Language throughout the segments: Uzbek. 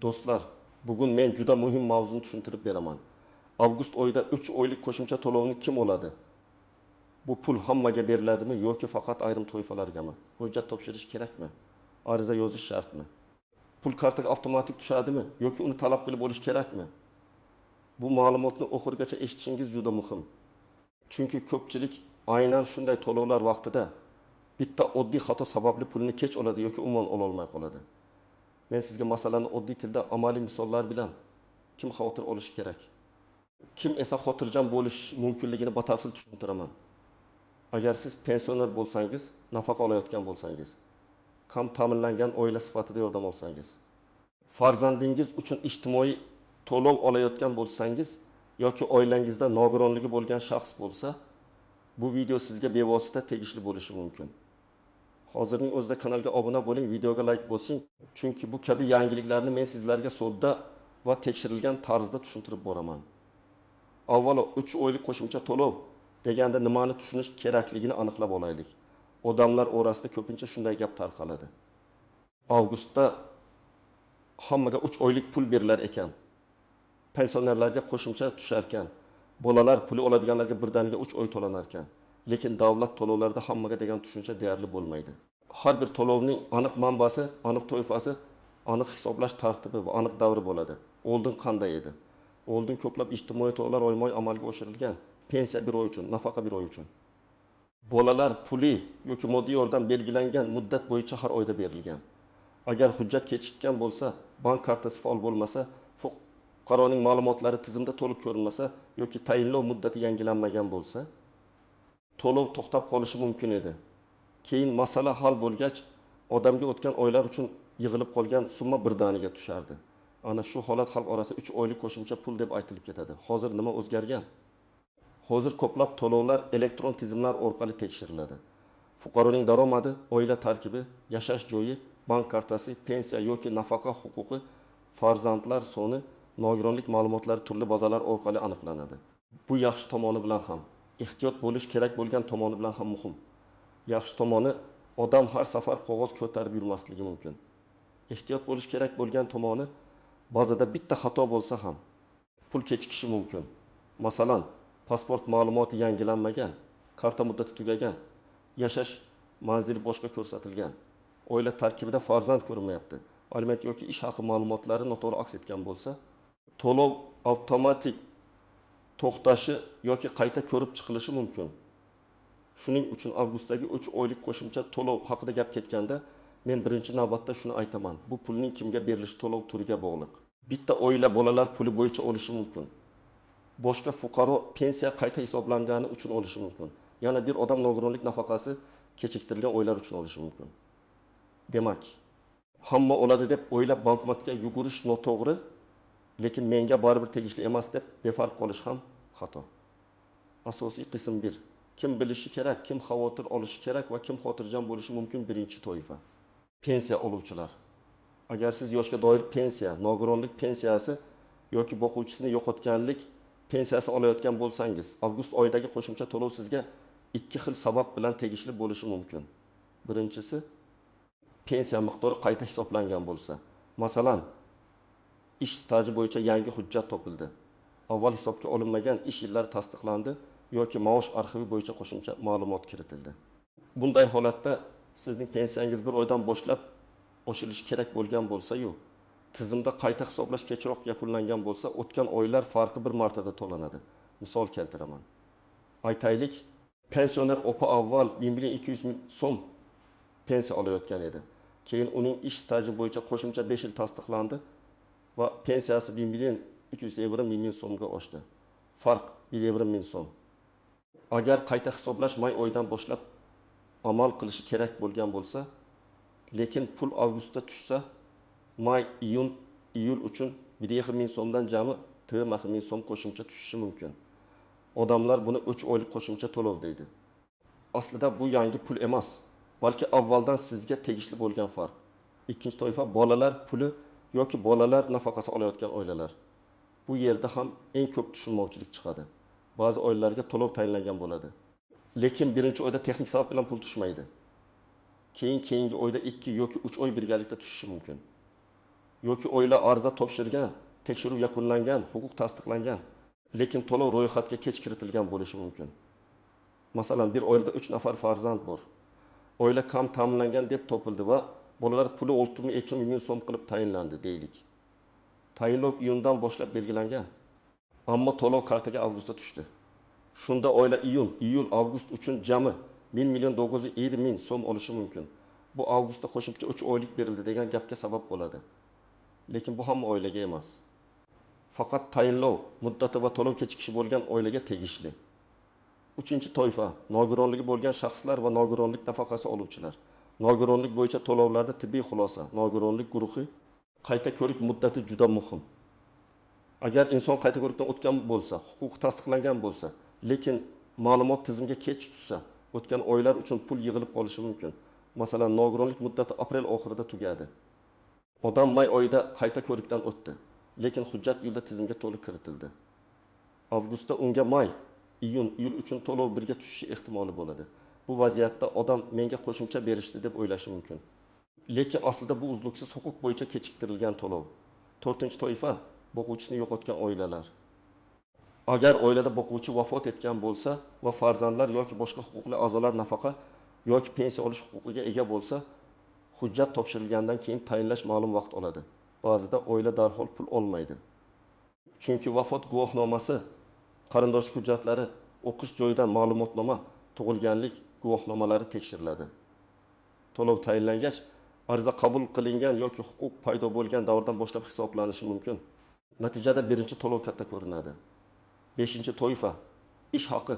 Do'stlar, bugun men juda muhim mavzuni tushuntirib beraman. Avgust oyida 3 oylik qo'shimcha to'lovni kim oladi? Bu pul hammaga beriladimi yoki faqat ayrim toifalargami? Hujjat topshirish kerakmi? Ariza yozish shartmi? Pul kartaga avtomatik tushadimi yoki uni talab qilib olish kerakmi? Bu ma'lumotni oxirigacha eshitishingiz juda muhim. Chunki ko'pchilik aynan shunday to'lovlar vaqtida bitta oddiy xato sababli pulni kech oladi yoki umuman ololmay qoladi. Men sizga masalani oddiy tilda amaliy misollar bilan kim xavotir olishi kerak, kim esa xotirjam bo'lish mumkinligini batafsil tushuntiraman. Agar siz pensioner bo'lsangiz, nafaqa olayotgan bo'lsangiz, kam ta'minlangan oila sifatida yordam olsangiz, farzandingiz uchun ijtimoiy to'lov olayotgan bo'lsangiz yoki oilangizda nogironligi bo'lgan shaxs bo'lsa, bu video sizga bevosita tegishli bo'lishi mumkin. Hozirning o'zida kanalga obuna bo'ling, videoga like bosing, chunki bu kabi yangiliklarni men sizlarga sodda va tekshirilgan tarzda tushuntirib boraman. Avvalo 3 oylik qo'shimcha to'lov deganda nimani tushunish kerakligini aniqlab olaylik. Odamlar orasida ko'pincha shunday gap tarqaladi. Avgustda hammaga 3 oylik pul berilar ekan. Pensionerlarga qo'shimcha tushar ekan. Bolalar puli oladiganlarga birdaniga 3 oy to'lanar ekan. Lekin davlat to'lovlarida hammaga degan tushuncha deyarli bo'lmaydi. Har bir to'lovning aniq manbasi, aniq toifasi, aniq hisoblash tartibi va aniq davri bo'ladi. Oldin qanday edi? Oldin ko'plab ijtimoiy to'lovlar oyma-oy amalga oshirilgan. Pensiya bir oy uchun, nafaqa bir oy uchun. Bolalar puli yoki moddiy yordam belgilangan muddat bo'yicha har oyda berilgan. Agar hujjat kechikkan bo'lsa, bank kartasi faol bo'lmasa, fuqaroning ma'lumotlari tizimda to'liq ko'rinmasa yoki tayinlov muddati yangilanmagan bo'lsa, to'lov to'xtab qolishi mumkin edi. Keyin masala hal bo'lgach, odamga o'tgan oylar uchun yig'ilib qolgan summa birdaniga tushardi. Ana shu holat xalq orasida 3 oylik qo'shimcha pul deb aytilib ketadi. Hozir nima o'zgargan? Hozir ko'plab to'lovlar elektron tizimlar orqali tekshiriladi. Fuqaroning daromadi, oila tarkibi, yashash joyi, bank kartasi, pensiya yoki nafaqa huquqi, farzandlar soni, nogironlik ma'lumotlari turli bazalar orqali aniqlanadi. Bu yaxshi tomoni bilan ham, ehtiyot bo'lish kerak bo'lgan tomoni bilan ham muhim. Yaxshi tomoni, odam har safar qog'oz ko'tarib yurmasligi mumkin. Ehtiyot bo'lish kerak bo'lgan tomoni, bazada bitta xato bo'lsa ham pul kechikishi mumkin. Masalan, pasport ma'lumoti yangilanmagan, karta muddati tugagan, yashash manzili boshqa ko'rsatilgan, oila tarkibida farzand ko'rinmayapti, aliment yoki ish haqi ma'lumotlari noto'g'ri aks etgan bo'lsa, to'lov avtomatik to'xtashi yoki qayta ko'rib chiqilishi mumkin. Shuning uchun avgustdagi 3 oylik qo'shimcha to'lov haqida gap ketganda, men birinchi navbatda shuni aytaman. Bu pulning kimga berilishi to'lov turiga bog'liq. Bitta oila bolalar puli bo'yicha olishi mumkin. Boshqa fuqaro pensiya qayta hisoblangani uchun olishi mumkin. Yana bir odam nogironlik nafaqasi kechiktirilgan oylar uchun olishi mumkin. Demak, hamma oladi deb o'ylab bankomatga yugurish noto'g'ri, lekin menga baribir tegishli emas deb befarq qolish ham xato. Asosiy qism 1. Kim bilishi kerak, kim xavotir olishi kerak va kim xotirjam bo'lishi mumkin birinchi toifa. Pensiya oluvchilar. Agar siz yoshga doir pensiya, nogironlik pensiyasi yoki boquvchisini yo'qotganlik pensiyasi olayotgan bo'lsangiz, avgust oyidagi qo'shimcha to'lov sizga 2 xil sabab bilan tegishli bo'lishi mumkin. Birinchisi, pensiya miqdori qayta hisoblangan bo'lsa. Masalan, ish staji bo'yicha yangi hujjat topildi. Avval hisobga olinmagan ish yillari tasdiqlandi yoki maosh arxivi bo'yicha qo'shimcha ma'lumot kiritildi. Bunday holatda sizning pensiyangiz bir oydan boshlab oshirishi kerak bo'lgan bo'lsa-yu, tizimda qayta hisoblash kechroq yakunlangan bo'lsa, o'tgan oylar farqi bir martada to'lanadi. Misol keltiraman. Aytaylik, pensioner opa avval 1200 ming so'm pensiya olayotgan edi. Keyin uning ish staji bo'yicha qo'shimcha 5 yil tasdiqlandi va pensiyasi 1 250 ming so'mga oshdi. Farq 1,5 ming so'm. Agar qayta hisoblash may oyidan boshlab amal qilishi kerak bo'lgan bo'lsa, lekin pul avgustda tushsa, may, iyun, iyul uchun 1,5 ming so'mdan jami 4,5 ming so'm qo'shimcha tushishi mumkin. Odamlar buni 3 oylik qo'shimcha to'lov deydi. Aslida bu yangi pul emas, balki avvaldan sizga tegishli bo'lgan farq. Ikkinchi toifa bolalar puli yoki bolalar nafaqasi olayotgan oilalar. Bu yerda ham eng ko'p tushunmovchilik chiqadi. Ba'zi oilalarga to'lov tayinlangan bo'ladi. Lekin birinchi oyda texnik sabab bilan pul tushmaydi. Keyin keyingi oyda 2 yoki 3 oy birgalikda tushishi mumkin. Yoki oila ariza topshirgan, tekshiruv yakunlangan, huquq tasdiqlangan, lekin to'lov ro'yxatga kech kiritilgan bo'lishi mumkin. Masalan, bir oilada 3 nafar farzand bor. Oila kam ta'minlangan deb topildi va bolalar puli 6,5 million so'm qilib tayinlandi deylik. Tayinlov iyundan boshlab belgilangan, ammo to'lov kartaga avgustda tushdi. Shunda oila iyun, iyul, avgust uchun jami 1 million 950 ming so'm olishi mumkin. Bu avgustda qo'shimcha 3 oylik berildi degan gapga sabab bo'ladi. Lekin bu hamma oilaga emas. Faqat tayinlov muddati va to'lov kechikishi bo'lgan oilaga tegishli. Uchinchi toifa nogironligi bo'lgan shaxslar va nogironlik nafaqasi oluvchilar. Nogironlik bo'yicha to'lovlarda tibbiy xulosa, nogironlik guruhi, qayta ko'rik muddati juda muhim. Agar inson qayta ko'rikdan o'tgan bo'lsa, huquqi tasdiqlangan bo'lsa, lekin ma'lumot tizimga kech tushsa, o'tgan oylar uchun pul yig'ilib qolishi mumkin. Masalan, nogironlik muddati aprel oxirida tugadi. Odam may oyida qayta ko'rikdan o'tdi, lekin hujjat iyulda tizimga to'liq kiritildi. Avgustda unga may, iyun, iyul uchun to'lov birga tushishi ehtimoli bo'ladi. Bu vaziyatda odam menga qo'shimcha berishdi deb o'ylashi mumkin. Lekin aslida bu uzluksiz huquq bo'yicha kechiktirilgan to'lov. To'rtinchi toifa boquvchisini yo'qotgan oilalar. Agar oilada boquvchi vafot etgan bo'lsa va farzandlar yoki boshqa huquqli a'zolar nafaqa yoki pensiya olish huquqiga ega bo'lsa, hujjat topshirilgandan keyin tayinlash ma'lum vaqt oladi. Ba'zida oila darhol pul olmaydi. Chunki vafot guvohnomasi, qarindoshlik hujjatlari, o'qish joyidan ma'lumotnoma, tug'ilganlik guvohnomalari tekshiriladi. To'lov tayinlangach, ariza qabul qilingan yoki huquq paydo bo'lgan davrdan boshlab hisoblanishi mumkin. Natijada birinchi to'lov katta ko'rinadi. Beshinchi toifa ish haqi,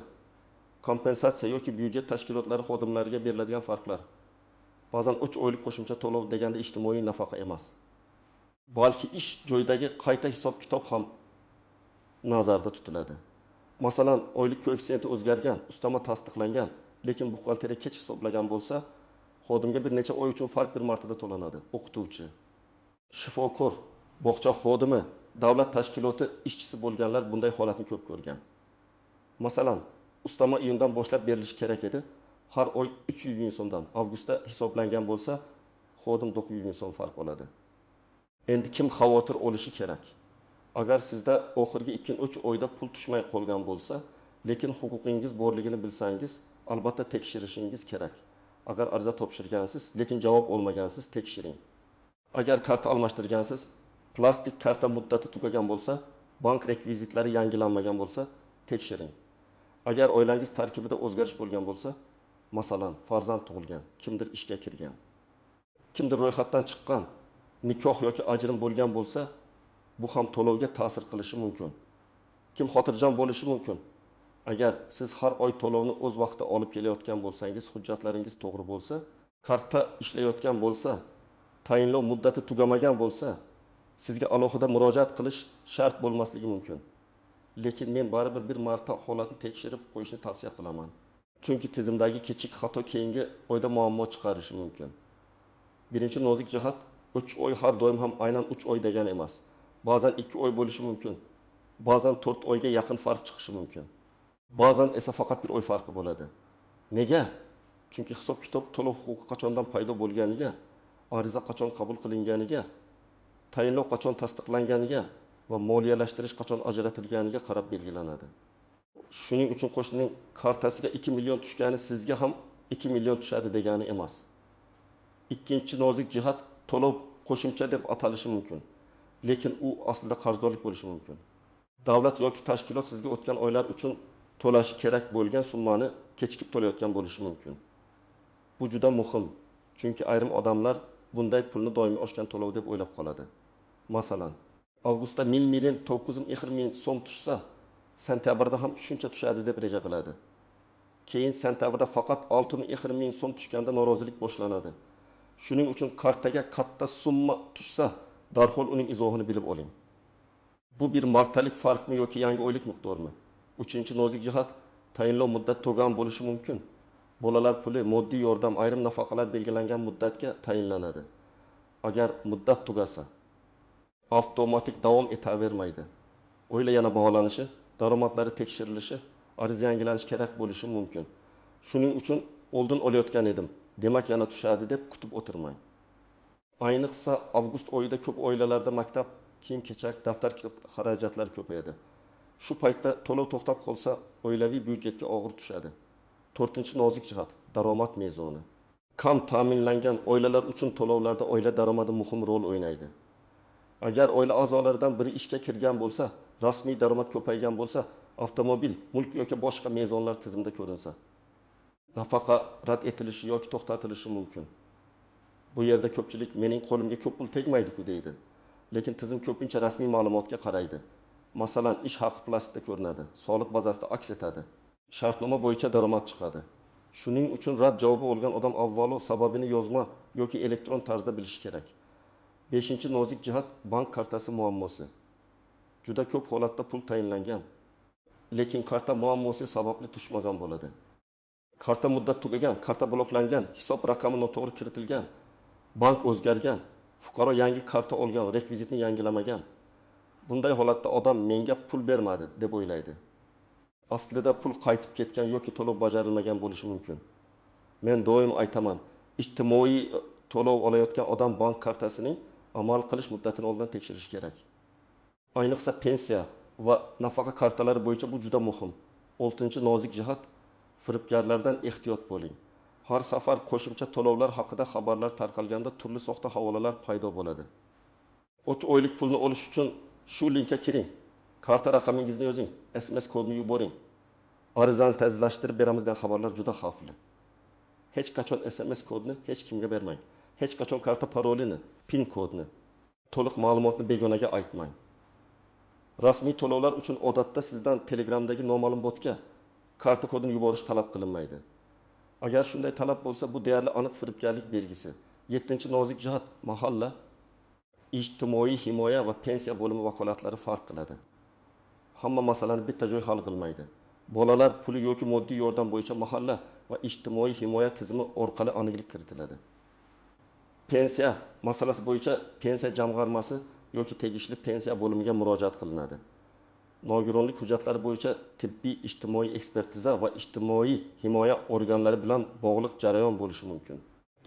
kompensatsiya yoki byudjet tashkilotlari xodimlariga beriladigan farqlar. Ba'zan 3 oylik qo'shimcha to'lov deganda ijtimoiy nafaqa emas, balki ish joyidagi qayta hisob-kitob ham nazarda tutiladi. Masalan, oylik koeffitsiyenti o'zgargan, ustama tasdiqlangan, lekin buxgalteriya kech hisoblagan bo'lsa, xodimga bir necha oy uchun farq bir martada to'lanadi. O'qituvchi, shifokor, bog'cha xodimi, davlat tashkiloti ishchisi bo'lganlar bunday holatni ko'p ko'rgan. Masalan, ustama iyundan boshlab berilishi kerak edi. Har oy 300 ming so'mdan avgustda hisoblangan bo'lsa, xodim 900 ming so'm farq oladi. Endi kim xavotir olishi kerak? Agar sizda oxirgi 2-3 oyda pul tushmay qolgan bo'lsa, lekin huquqingiz borligini bilsangiz, albatta tekshirishingiz kerak. Agar ariza topshirgansiz, lekin javob olmagansiz, tekshiring. Agar karta almashtirgansiz, plastik karta muddati tugagan bo'lsa, bank rekvizitlari yangilanmagan bo'lsa, tekshiring. Agar oilangiz tarkibida o'zgarish bo'lgan bo'lsa, masalan, farzand tug'ilgan, kimdir ishga kirgan, kimdir ro'yxatdan chiqqan, nikoh yoki ajrim bo'lgan bo'lsa, bu ham to'lovga ta'sir qilishi mumkin. Kim xotirjam bo'lishi mumkin? Agar siz har oy to'lovni o'z vaqtida olib kelayotgan bo'lsangiz, hujjatlaringiz to'g'ri bo'lsa, karta ishlayotgan bo'lsa, tayinlov muddati tugamagan bo'lsa, sizga alohida murojaat qilish shart bo'lmasligi mumkin. Lekin men baribir bir marta holatni tekshirib qo'yishni tavsiya qilaman. Chunki tizimdagi kichik xato keyingi oyda muammo chiqarishi mumkin. Birinchi nozik jihat, 3 oy har doim ham aynan 3 oy degani emas. Ba'zan 2 oy bo'lishi mumkin. Ba'zan 4 oyga yaqin farq chiqishi mumkin. Ba'zan esa faqat 1 oy farqi bo'ladi. Nega? Chunki hisob-kitob to'lov huquqi qachondan paydo bo'lganiga, ariza qachon qabul qilinganiga, tayinlov qachon tasdiqlanganiga va moliyalashtirish qachon ajratilganiga qarab belgilanadi. Shuning uchun qo'shnining kartasiga 2 million tushgani sizga ham 2 million tushadi degani emas. Ikkinchi nozik jihat, to'lov qo'shimcha deb atalishi mumkin, lekin u aslida qarzdorlik bo'lishi mumkin. Davlat yoki tashkilot sizga o'tgan oylar uchun to'lashi kerak bo'lgan summani kechikib to'layotgan bo'lishi mumkin. Bu juda muhim, chunki ayrim odamlar bunday pulni doimiy oshgan to'lov deb o'ylab qoladi. Masalan, avgustda 1 million 950 ming so'm tushsa, sentyabrda ham shuncha tushadi deb reja qiladi. Keyin sentyabrda faqat 6,5 ming so'm tushganda norozilik boshlanadi. Shuning uchun kartaga katta summa tushsa, darhol uning izohini bilib oling. Bu bir martalik farqmi yoki yangi oylik miqdormi? Uchinchi nozik jihat, tayinlov muddat tugagan bo'lishi mumkin. Bolalar puli, moddiy yordam, ayrim nafaqalar belgilangan muddatga tayinlanadi. Agar muddat tugasa, avtomatik davom etavermaydi. Oila yana baholanishi, daromadlari tekshirilishi, ariza yangilanishi kerak bo'lishi mumkin. Shuning uchun oldin olayotgan edim, demak yana tushadi deb kutib o'tirmang. Ayniqsa avgust oyida ko'p oilalarda maktab, kiyim-kechak, daftar-kitob xarajatlari ko'payadi. Shu paytda to'lov to'xtab qolsa, oilaviy byudjetga og'ir tushadi. To'rtinchi nozik jihat: daromad mezoni. Kam ta'minlangan oilalar uchun to'lovlarda oila daromadi muhim rol o'ynaydi. Agar oila a'zolaridan biri ishga kirgan bo'lsa, rasmiy daromad ko'paygan bo'lsa, avtomobil, mulk yoki boshqa mezonlar tizimda ko'rinsa, nafaqa rad etilishi yoki to'xtatilishi mumkin. Bu yerda ko'pchilik mening qo'limga ko'p pul tegmaydi-ku deydi. Lekin tizim ko'pincha rasmiy ma'lumotga qaraydi. Masalan, ish haqi plastikda ko'rinadi, soliq bazasida aks etadi, shartnoma bo'yicha daromad chiqadi. Shuning uchun rad javobi olgan odam avvalo sababini yozma yoki elektron tarzda bilishi kerak. Beshinchi nozik jihat: bank kartasi muammosi. Juda ko'p holatda pul tayinlangan, lekin karta muammosi sababli tushmagan bo'ladi. Karta muddat tugagan, karta bloklangan, hisob raqami noto'g'ri kiritilgan, bank o'zgargan, fuqaro yangi karta olgan, rekvizitni yangilamagan. Bunday holatda odam menga pul bermadi deb o'ylaydi. Aslida pul qaytib ketgan yoki to'lov bajarilmagan bo'lishi mumkin. Men doim aytaman, ijtimoiy to'lov olayotgan odam bank kartasining amal qilish muddatini oldin tekshirishi kerak. Ayniqsa pensiya va nafaqa kartalari bo'yicha bu juda muhim. Oltinchi nozik jihat: firibgarlardan ehtiyot bo'ling. Har safar qo'shimcha to'lovlar haqida xabarlar tarqalganda turli soxta havolalar paydo bo'ladi. 3 oylik pulni olish uchun shu linkka kiring. Karta raqamingizni yozing, SMS kodini yuboring. Arizani tezlashtirib beramiz degan xabarlar juda xavfli. Hech qachon SMS kodini hech kimga bermang. Hech qachon karta parolini, PIN kodini, to'liq ma'lumotni begonaga aytmang. Rasmiy to'lovlar uchun odatda sizdan Telegramdagi noma'lum botga karta kodini yuborish talab qilinmaydi. Agar shunday talab bo'lsa, bu deyarli aniq firibgarlik belgisi. Yettinchi nozik jihat: mahalla, ijtimoiy himoya va pensiya bo'limi vakolatlari farq qiladi. Hamma masalani bitta joy hal qilmaydi. Bolalar puli yoki moddiy yordam bo'yicha mahalla va ijtimoiy himoya tizimi orqali aniqlik kiritiladi. Pensiya masalasi bo'yicha pensiya jamg'armasi yoki tegishli pensiya bo'limiga murojaat qilinadi. Nogironlik hujjatlari bo'yicha tibbiy ijtimoiy ekspertiza va ijtimoiy himoya organlari bilan bog'liq jarayon bo'lishi mumkin.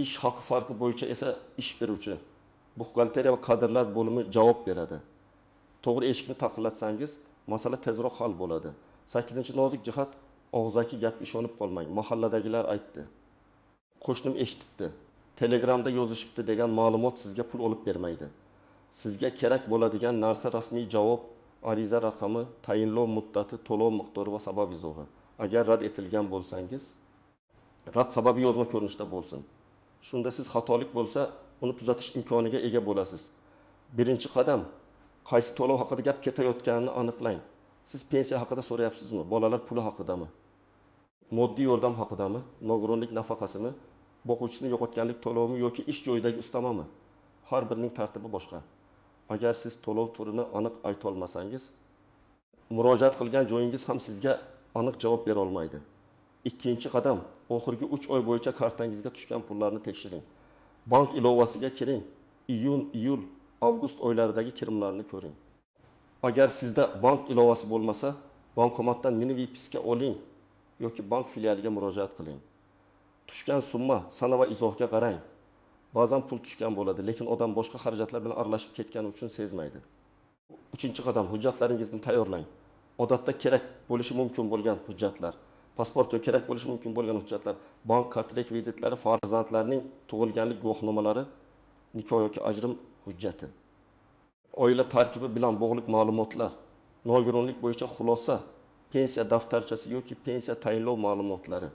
Ish haqi farqi bo'yicha esa ish beruvchi, buxgalteriya va kadrlar bo'limi javob beradi. To'g'ri eshikni taqillatsangiz, masala tezroq hal bo'ladi. Sakkizinchi nozik jihat: og'zaki gapga ishonib qolmang. Mahalladagilar aytdi, qo'shnim eshitibdi, Telegramda yozishibdi degan ma'lumot sizga pul olib bermaydi. Sizga kerak bo'ladigan narsa rasmiy javob, ariza raqami, tayinlov muddati, to'lov miqdori va sabab izohi. Agar rad etilgan bo'lsangiz, rad sababi yozma ko'rinishda bo'lsin. Shunda siz xatolik bo'lsa, uni tuzatish imkoniga ega bo'lasiz. Birinchi qadam: qaysi to'lov haqida gap ketayotganini aniqlang. Siz pensiya haqida so'rayapsizmi? Bolalar puli haqidami? Moddiy yordam haqidami? Nogironlik nafaqasimi? Boquvchisini yo'qotganlik to'lovimi yoki ish joyidagi ustamami? Har birining tartibi boshqa. Agar siz to'lov turini aniq ayta olmasangiz, murojaat qilgan joyingiz ham sizga aniq javob bera olmaydi. Ikkinchi qadam: oxirgi 3 oy bo'yicha kartangizga tushgan pullarni tekshiring. Bank ilovasiga kiring. Iyun, iyul, avgust oylaridagi kirimlarni ko'ring. Agar sizda bank ilovasi bo'lmasa, bankomatdan mini VPSga oling yoki bank filialiga murojaat qiling. Tushgan summa, sana va izohga qarang. Ba'zan pul tushgan bo'ladi, lekin odam boshqa xarajatlar bilan aralashib ketgani uchun sezmaydi. Uchinchi qadam: hujjatlaringizni tayyorlang. Odatda kerak bo'lishi mumkin bo'lgan hujjatlar, pasport yoki kerak bo'lishi mumkin bo'lgan hujjatlar, bank karta rekvizitlari, farzandlarning tug'ilganlik guvohnomalari, nikoh yoki ajrim hujjati, oila tarkibi bilan bog'liq ma'lumotlar, nogironlik bo'yicha xulosa, pensiya daftarchasi yoki pensiya tayinlov ma'lumotlari,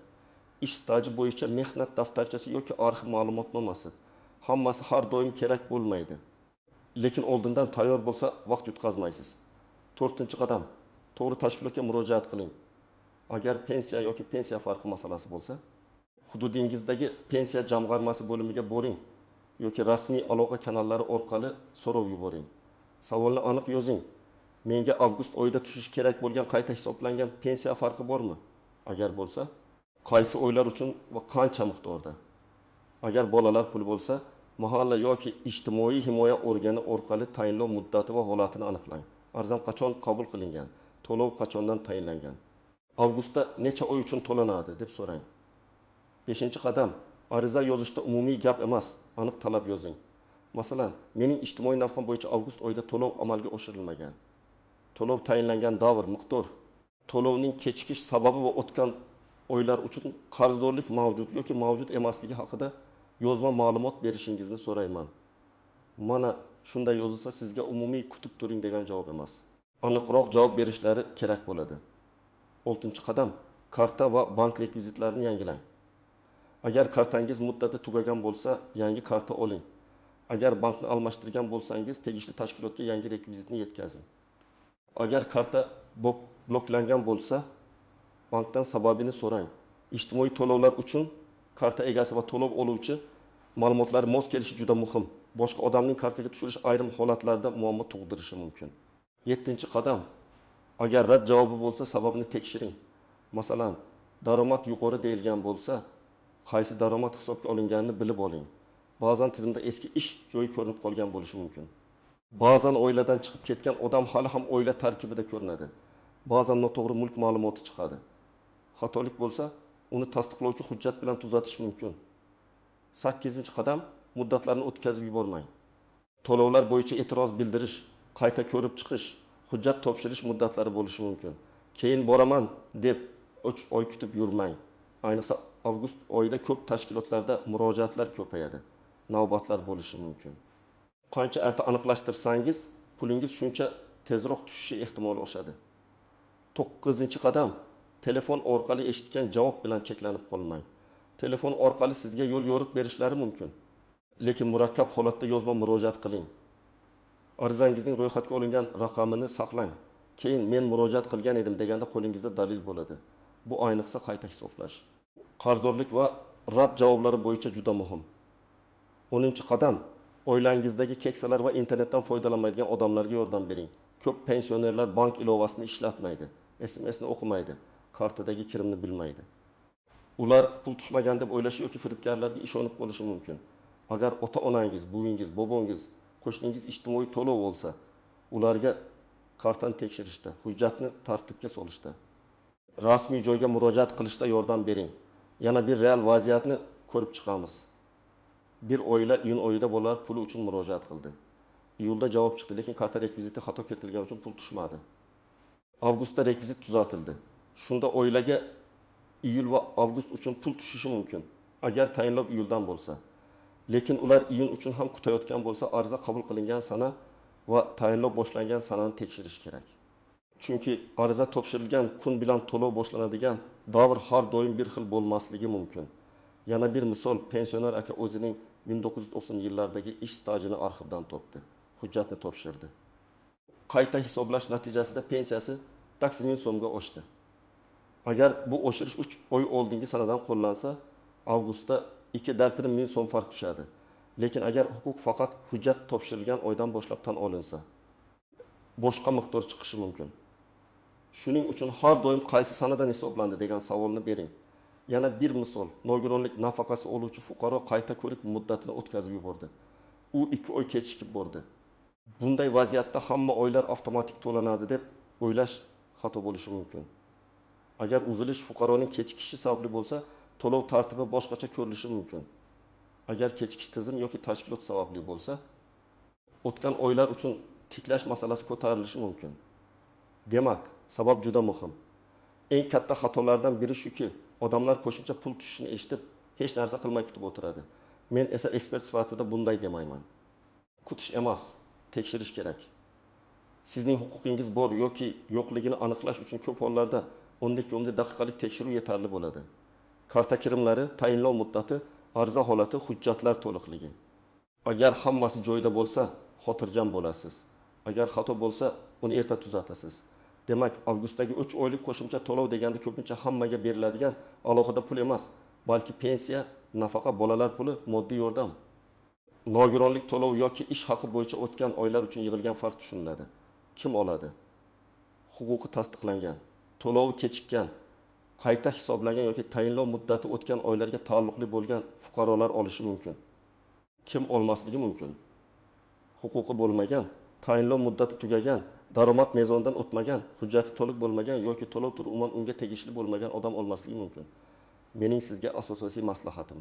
ish staji bo'yicha mehnat daftarchasi yoki arxiv ma'lumotnomasi. Hammasi har doim kerak bo'lmaydi, lekin oldindan tayyor bo'lsa vaqt yutqazmaysiz. To'rtinchi qadam: to'g'ri tashkilotga murojaat qiling. Agar pensiya yoki pensiya farqi masalasi bo'lsa, hududingizdagi pensiya jamg'armasi bo'limiga boring yoki rasmiy aloqa kanallari orqali so'rov yuboring. Savolni aniq yozing. Menga avgust oyida tushishi kerak bo'lgan qayta hisoblangan pensiya farqi bormi? Agar bo'lsa, qaysi oylar uchun va qancha miqdorda? Agar bolalar puli bo'lsa, mahalla yoki ijtimoiy himoya organi orqali tayinlov muddati va holatini aniqlang. Arizam qachon qabul qilingan? To'lov qachondan tayinlangan? Avgustda necha oy uchun to'lanadi deb so'rang. Beshinchi qadam: ariza yozishda umumiy gap emas, aniq talab yozing. Masalan, mening ijtimoiy nafaqam bo'yicha avgust oyida to'lov amalga oshirilmagan. To'lov tayinlangan davr, miqdor, to'lovning kechikish sababi va o'tgan oylar uchun qarzdorlik mavjud yoki mavjud emasligi haqida yozma ma'lumot berishingizni so'rayman. Mana shunday yozilsa, sizga umumiy kutib turing degan javob emas. Aniqroq javob berishlari kerak bo'ladi. Oltinchi qadam: karta va bank rekvizitlarini yangilang. Agar kartangiz muddati tugagan bo'lsa, yangi karta oling. Agar bankni almashtirgan bo'lsangiz, tegishli tashkilotga yangi rekvizitni yetkazing. Agar karta bloklangan bo'lsa, bankdan sababini so'rang. Ijtimoiy to'lovlar uchun karta egasi va to'lov oluvchi ma'lumotlari mos kelishi juda muhim. Boshqa odamning kartaga tushirish ayrim holatlarda muammo tug'dirishi mumkin. Yettinchi qadam: agar rad javobi bo'lsa, sababini tekshiring. Masalan, daromad yuqori deyilgan bo'lsa, qaysi daromad hisobga olinganini bilib oling. Ba'zan tizimda eski ish joyi ko'rinib qolgan bo'lishi mumkin. Ba'zan oiladan chiqib ketgan odam hali ham oila tarkibida ko'rinadi. Ba'zan noto'g'ri mulk ma'lumoti chiqadi. Xatolik bo'lsa, uni tasdiqlovchi hujjat bilan tuzatish mumkin. Sakkizinchi qadam: muddatlarni o'tkazib yubormang. To'lovlar bo'yicha e'tiroz bildirish, qayta ko'rib chiqish, hujjat topshirish muddatlari bo'lishi mumkin. Keyin boraman deb 3 oy kutib yurmang. Ayniqsa avgust oyida ko'p tashkilotlarda murojaatlar ko'payadi. Navbatlar bo'lishi mumkin. Qancha erta aniqlashtirsangiz, pulingiz shuncha tezroq tushishi ehtimoli oshadi. To'qqizinchi qadam: telefon orqali eshitgan javob bilan cheklanib qolmang. Telefon orqali sizga yo'l yo'riq berishlari mumkin. Lekin murakkab holatda yozma murojaat qiling. Arizangizning ro'yxatga olingan raqamini saqlang. Keyin men murojaat qilgan edim deganda qo'lingizda dalil bo'ladi. Bu ayniqsa qayta hisoblash, qarzdorlik va rad javoblari bo'yicha juda muhim. 10-qadam: oilangizdagi keksalar va internetdan foydalanmaydigan odamlarga yordam bering. Ko'p pensionerlar bank ilovasini ishlatmaydi, SMSni o'qimaydi, kartadagi kirimni bilmaydi. Ular pul tushmagan deb o'ylashi yoki firibgarlarga ishonib qolishi mumkin. Agar ota-onangiz, buvingiz, bobongiz, qo'shningiz ijtimoiy to'lov olsa, ularga kartani tekshirishda, hujjatni tartibga solishda, rasmiy joyga murojaat qilishda yordam bering. Yana bir real vaziyatni ko'rib chiqamiz. Bir oila iyun oyida bolalar puli uchun murojaat qildi. Iyulda javob chiqdi, lekin karta rekviziti xato kiritilgani uchun pul tushmadi. Avgustda rekvizit tuzatildi. Shunda oilaga iyul va avgust uchun pul tushishi mumkin, agar tayinlov iyuldan bo'lsa. Lekin ular iyun uchun ham kutayotgan bo'lsa, ariza qabul qilingan sana va tayinlov boshlangan sanani tekshirish kerak. Chunki ariza topshirilgan kun bilan to'lov boshlanadigan davr har doim bir xil bo'lmasligi mumkin. Yana bir misol, pensioner aka o'zining 1990 yillardagi ish stajini arxivdan topdi. Hujjatni topshirdi. Qayta hisoblash natijasida pensiyasi 80 ming so'mga oshdi. Agar bu oshirish 3 oy oldingi sanadan qo'llansa, avgustda 2,5 ming so'm farq tushadi. Lekin agar huquq faqat hujjat topshirilgan oydan boshlab tan olinsa, boshqa miqdor chiqishi mumkin. Shuning uchun har doim qaysi sanadan hisoblandi degan savolni bering. Yana bir misol, nogironlik nafaqasi oluvchi fuqaro qayta ko'rik muddatini o'tkazib yubordi. U 2 oy kechikib bordi. Bunday vaziyatda hamma oylar avtomatik to'lanadi deb o'ylash xato bo'lishi mumkin. Agar uzilish fuqaroning kechikishi sababli bo'lsa, to'lov tartibi boshqacha ko'rilishi mumkin. Agar kechikish tizim yoki tashkilot sababli bo'lsa, o'tgan oylar uchun tiklash masalasi ko'tarilishi mumkin. Demak, sabab juda muhim. Eng katta xatolardan biri shuki, odamlar qo'shimcha pul tushishini eshitib, hech narsa qilmay kutib o'tiradi. Men esa ekspert sifatida bunday demayman. Kutish emas, tekshirish kerak. Sizning huquqingiz bor yoki yo'qligini aniqlash uchun ko'p hollarda 12 daqiqalik tekshiruv yetarli bo'ladi. Karta kirimlari, tayinlov muddati, ariza holati, hujjatlar to'liqligi. Agar hammasi joyida bo'lsa, xotirjam bo'lasiz. Agar xato bo'lsa, uni erta tuzatasiz. Demak, avgustdagi 3 oylik qo'shimcha to'lov deganda ko'pincha hammaga beriladigan alohida pul emas, balki pensiya, nafaqa, bolalar puli, moddiy yordam. Nogironlik to'lovi yoki ish haqi bo'yicha o'tgan oylar uchun yig'ilgan farq tushuniladi. Kim oladi? Huquqi tasdiqlangan, to'lovi kechikkan, qayta hisoblangan yoki tayinlov muddati o'tgan oylarga taalluqli bo'lgan fuqarolar olishi mumkin. Kim olmasligi mumkin? Huquqi bo'lmagan, tayinlov muddati tugagan, daromad mezonidan o'tmagan, hujjati to'liq bo'lmagan yoki to'lov turi umuman unga tegishli bo'lmagan odam olmasligi mumkin. Mening sizga asosiy maslahatim: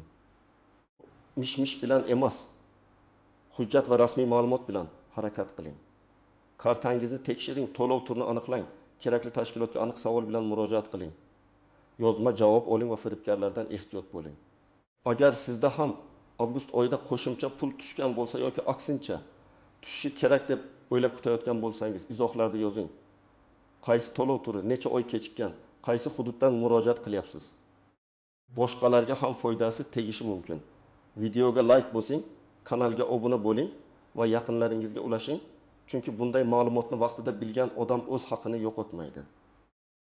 mish-mish bilan emas, Hujjat va rasmiy ma'lumot bilan harakat qiling. Kartangizni tekshiring, to'lov turini aniqlang, kerakli tashkilotga aniq savol bilan murojaat qiling. Yozma javob oling va firibgarlardan ehtiyot bo'ling. Agar sizda ham avgust oyida qo'shimcha pul tushgan bo'lsa yoki aksincha tushishi kerak deb o'ylab kutayotgan bo'lsangiz, izohlarda yozing. Qaysi to'lov turi, necha oy kechikkan, qaysi hududdan murojaat qilyapsiz? Boshqalarga ham foydasi tegishi mumkin. Videoga layk bosing, kanalga obuna bo'ling va yaqinlaringizga ulashing. Chunki bunday ma'lumotni vaqtida bilgan odam o'z haqini yo'qotmaydi.